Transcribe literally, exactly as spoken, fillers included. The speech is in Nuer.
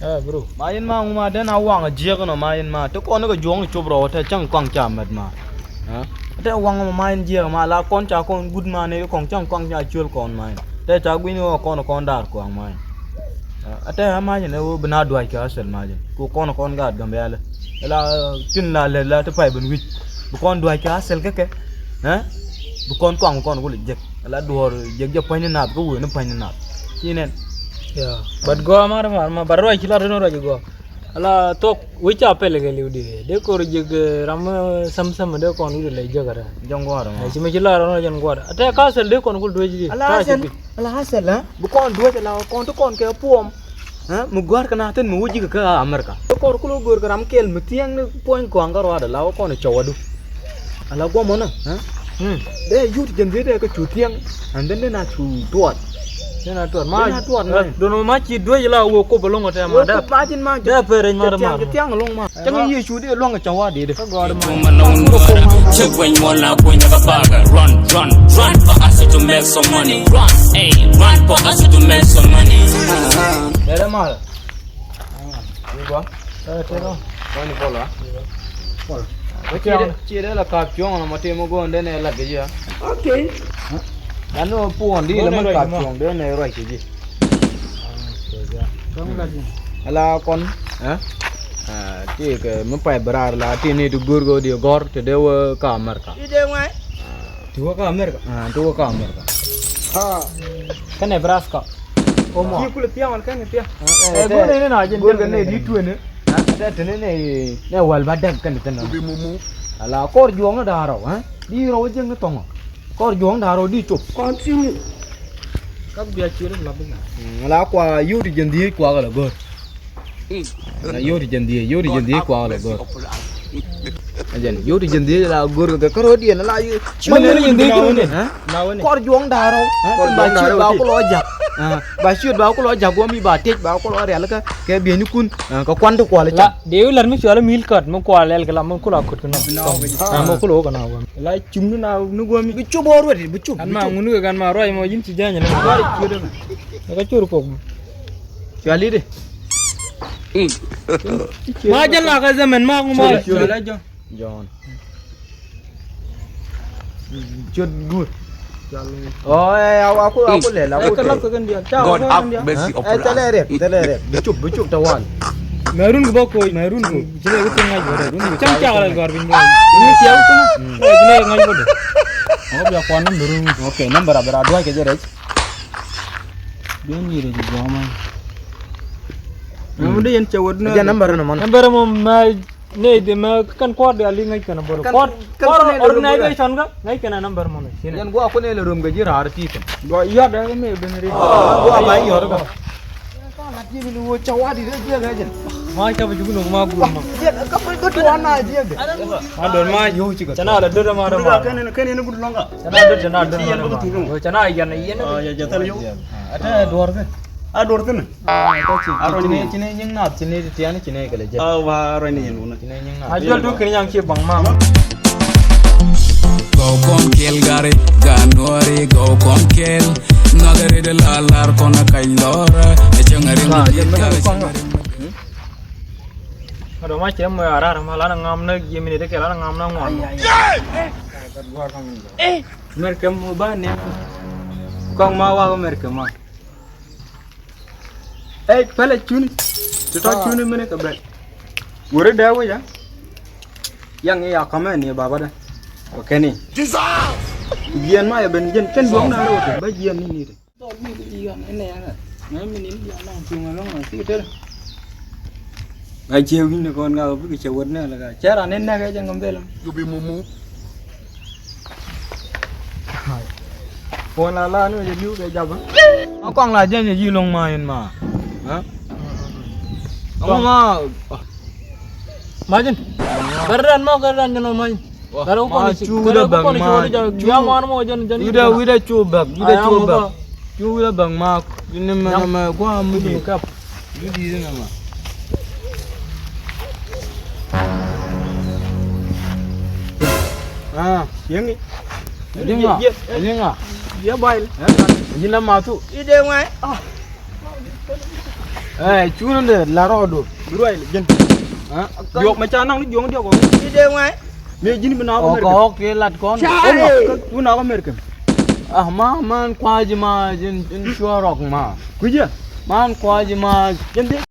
Ɛ bro. Ma yɛn ma ŋu ma den a waŋ a jiɛk nɔ ma yɛn ma. Te kɔn ni kɛ juɔ̱ŋ ni cop rɔ te cäŋ kɔaŋ ca mɛt ma. Ɛ? Te waŋ ma ma yɛn jiɛk ma la kɔn ca kɔn gut ma ni kɔn cäŋ kɔaŋ ca ciöl kɔn ma yɛn. Te ca gui̱n ni wä kɔn kɔn daar kɔaŋ ma yɛn. Ɛ te a ma yɛn ɛ wä bi na duac kɛ a sɛl ma yɛn. Ku kɔn kɔn gaat Gambɛlɛ. La tin la lɛ la te pay ben wi̱c. Bi kɔn duac kɛ a sɛl kɛ kɛ. Ɛ? Bi kɔn kɔaŋ kɔn ku lɛ jek. Ala duɔ̱ɔ̱r jek jɛ pa̱ny ni nath kä wee ni pa̱ny ni nath. Ci nɛn. Ya. But gɔaa mar mar ma but ruac ci lat ni ruac gɔaa. Ala thok wi̱c ca pɛl kɛ liw di dee kor jek, eh, ram, eh, sam sam dee kɔn wi̱c lɛ jek ara. Jɔŋ gua̱a̱r ma. Ci mi ci lar ni jɔŋ gua̱a̱r. Ate ka sɛl dee kɔn kul duec di. Ala sɛl. Ala sɛl, ha? Bi kɔn duec ala kɔn ti kɔn kɛ puɔm. Ɛ mi gua̱a̱r kɛ na thin mi wä ji̱ kɛ kä America. Kɛ kɔr kulɛ go̱o̱r kɛ ram kɛl mi thiäŋ ni puɔ̱ny kɔaŋ kä ruaadɛ la wä kɔn cɔwadu. Ala guɔmɔ ni. Dee yut jɛn dhiet dee kɛ cu thiäŋ. And then dee na cu tuɔt. Dee na tuɔt ma. Dee na tuɔt ma. Don ma ci duec la wä kop ɛlɔŋ tɛ ma dee. Kop ma jin ma. Dee pɛrɛc ma dee ma. Thiaŋ thiaŋ ɛlɔŋ ma. Cäŋ yiëë cu dee luɔ̱ŋ kɛ cɔwa dee dee. Cik weny mol na kuny na babaga. Run, run, run for us to make some money. Run, hey, run for us to make some money. Dee dee ma. Yigɔ. Ɛ tɛrɔ. Kɔn ni pɔlɔ. Pɔlɔ. Ci dee la kap cuɔŋ na ma tɛmɛ gɔn dee nɛ la kɛ ji̱. Okay. Lan ni ma puɔn di la ma kap cuɔŋ dee nɛ ruac kɛ ji̱. Ala kɔn. Ɛ? Ti kɛ mi pay brar la ti ni ti go̱r gɔ di gɔr ti dee wä ka America. Ti dee ŋuay. Ti wä ka America. Ti wä ka America. Kä Nebraska. Ci kulɛ thiaŋ wal kɛn thiaŋ. Ɛ go̱r nɛ nɛ na jɛn go̱r kɛn nɛ di tuenɛ. Ɛ tɛ tɛ nɛ nɛ nɛ wal ba dɛk kɛn tɛ nɛ. Ala kɔr juɔŋ ni da̱a̱ rɔw, ɛ di rɔw jɛn ni thɔŋɔ. Kɔr juɔ̱ŋ da̱a̱ rɔw di cop. Continue. Kak bia cier la bi na. Ala kua yut jɛn di kua kɛ la go̱r. Na yot jɛn dhiec, yot jɛn dhiec kua la gör. Jɛn yot jɛn dhiec la gör kɛ kärɔ̱ diɛn la yot. Ma yot jɛn dhiec kärɔ̱ diɛn. Kɔr juɔ̱ŋ da̱a̱ rɔw. Ba ciöt ba kulɔ jak. Ba ciöt ba kulɔ jak wä mi ba tec ba kulɔ rial kä kɛ bieynikun. Kɛ kuan ti kual ca. Dee wi̱i̱ lat mi cual mi il kat mi kual ɛl kɛ la mi kula kut kɛ nɔ. Mi kulɔ kɛ na wä. La cum ni na ni wä mi. Bi cup wä ruet bi cup. Kan ma ŋun kɛ kan ma ruac mɔ yin ci jany ni. Ruac ciöt ni. Kɛ cur kok. Cuali di. Ma jɛ lak ɛ zaman ma ŋu ma. Cuali John. John. Cut gut. Oh, eh, aku aku aku lɛ la aku. God have mercy upon us. Tɛlɛ rɛp, tɛlɛ rɛp. Bi cup, bi cup tawal. Mɛ run ku bä koc, mɛ run ku. Cɛ ku tin ŋa̱c bä run. Cam cak la gɔr bin bä. Ni cia ku tin. Ni ŋa̱c bä. Ɔ bia kwan number run. Okay, number abira dua ke jɛ rɛc. Bian yiri ji goma. Mɛ mɛ de yɛn cɛ wä duna. Jɛ number no man. Number mo ma ne de ma kan kɔr de ali ŋa̱c kan bolo. Kɔr kɔr organization ga ŋa̱c kan number mo ne. Yɛn gua ko ne le rum ga ji rar ti kan. Gua ya da me ben ri. Gua ba yɔr ga. Ma ca bi jugu nɔk ma guur ma. Ma dɔr ma yow ci ga. Cana la dɔr ma dɔr ma. Kene kene ni gudu longa. Cana dɔr cana dɔr ma dɔr ma. Cana yan yan. Ah, ya ja tal yow. Ata dɔr ke. A dɔr tene. A rɔ ni cine nyin na cine tiani cine kale je. A wa rɔ ni yin wuna. Cine nyin na. A jol du kiri yang ci bang ma. Gɔw kɔn kɛl gari ganuɔri gɔw kɔn kɛl. Nuagari de la lar kɔn a kac lɔrɛ. Ɛ cɛ ŋari ma diet kari cɛ ŋari ma diet. Ado ma cɛ mɔ a rar ma lana ŋam na yemini de kɛ lana ŋam na ŋuan. Mɛrkɛ mɔ ba ne. Kɔŋ ma wa mɛrkɛ ma. Ey pɛlɛ cuni. Ti tɔ cuni mini kɛ bɛl. Wuri dee wica. Yaŋ i̱ ya kɔmɛ ni baba dɛ. Kɔ kɛni. Jiɛn ma yɛ ben jiɛn kɛn duɔ̱ŋ na rɛw tɛ bä jiɛn ni ni tɛ. Ŋa̱c ciɛ wi̱n ni kɔn ŋa̱k bikɛ cɛ wät nɛ lɛ ka cɛ ran ni nɛk ɛ jɛ ŋäm thilɛ. Puɔn la la ni wä jɛ li̱w kɛ jabä. Ma kɔaŋ la jɛ nyɛ ji̱ lo̱ŋ ma in ma. Ŋa ma. Majin. Kɛ ran ma kɛ ran jɛ nɔ majin. Kɛ ran kɔn ci kɛ ran kɔn ci wä jɛ ya ŋuan mɔ jɛ jɛ. Wida wida cu bak wida cu bak. Cu wida bak ma. Ni mɛ mɛ kua mu di. Di di ni mɛ. Ah, yɛŋi. Yɛŋa. Yɛŋa. Yɛ bai. Yina matu. Ide ŋai. Ah. Ɛ cunä dee la rɔɔdu. Bi ruac jin. Diɔk mɛ ca naŋ ni jiɔŋ diɔk ɔ. Ni dee ŋuɛ. Mëë ji̱n bi naak ɔ America. Ɔk tëë lat kɔn. Kä bi naak ɔ America. Ah, ma man kua̱c ma ji̱n cuɛ rɔk ma. Kui̱cä. Man kua̱c ma ji̱n dee.